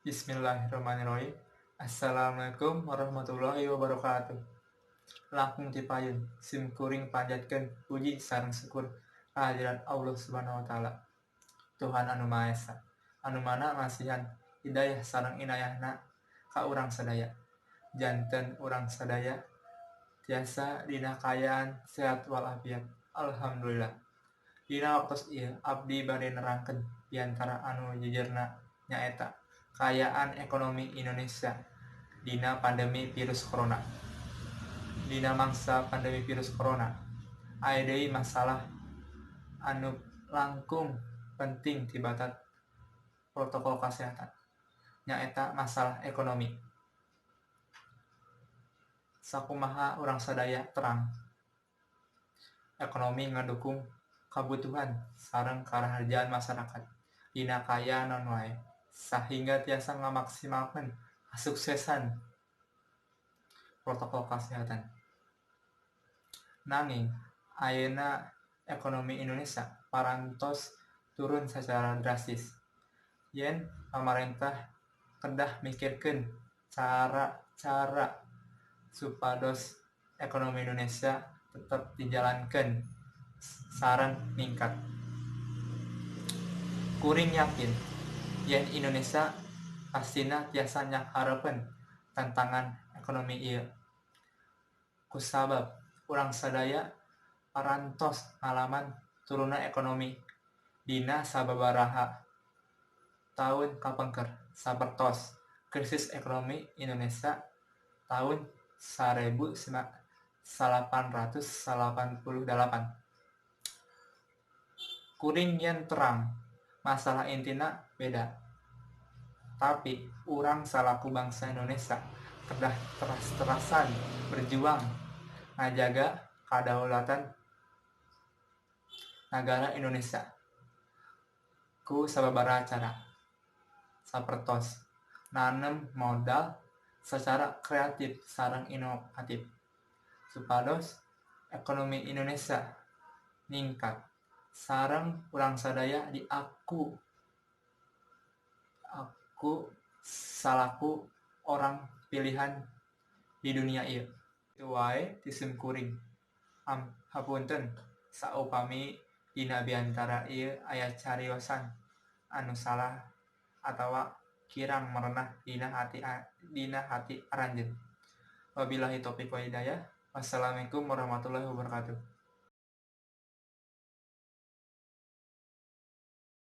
Bismillahirrahmanirrahim. Assalamualaikum warahmatullahi wabarakatuh. Langkung ti payun, sim kuring panjatkeun puji sareng syukur kehadirat Allah Subhanahu wa Taala. Tuhan anu Maha Esa, anu mana masihan hidayah sareng inayahna ka urang sadaya. Janten urang sadaya tiasa dina kaayaan sehat walafiat. Alhamdulillah. Dina waktos ieu abdi bade nerangkeun diantara anu jejerna, nyaeta kaayaan ekonomi Indonesia dina pandemi virus corona. Dina mangsa pandemi virus corona, aya deui masalah anu langkung penting tibatan protokol kasehatan, nyaeta masalah ekonomi. Sakumaha urang sadaya terang, ekonomi ngadukung kabutuhan sareng karaharjaan masyarakat dina kaayaan naon wae, sahingga tiasa ngamaksimalkeun kasuksesan protokol kasehatan. Nanging ayeuna ekonomi Indonesia parantos turun sacara drastis. Yen pamarentah kedah mikirkeun cara-cara supados ekonomi Indonesia tetep dijalankeun sareng ningkat. Kuring yakin yen Indonesia pastina tiasa nyanghareupeun tantangan ekonomi ieu. Kusabab urang sadaya parantos ngalaman turunna ekonomi dina sababaraha taun kapengker, sapertos krisis ekonomi Indonesia taun 1998. Kuring yen terang masalah intina beda. Tapi urang salaku bangsa Indonesia kedah teras-terasan berjuang ngajaga kadaulatan nagara Indonesia ku sababaraha cara, sapertos nanem modal sacara kreatif sareng inovatif supados ekonomi Indonesia ningkat sareng urang sadaya diaku aku salaku orang pilihan di dunia ieu. Kitu wae ti sim kuring. Hapunten saupami dina biantara ieu aya cariosan anu salah atawa kirang merenah dina hati aranjeun. Wabillahi taufik wal hidayah. Wassalamualaikum warahmatullahi wabarakatuh.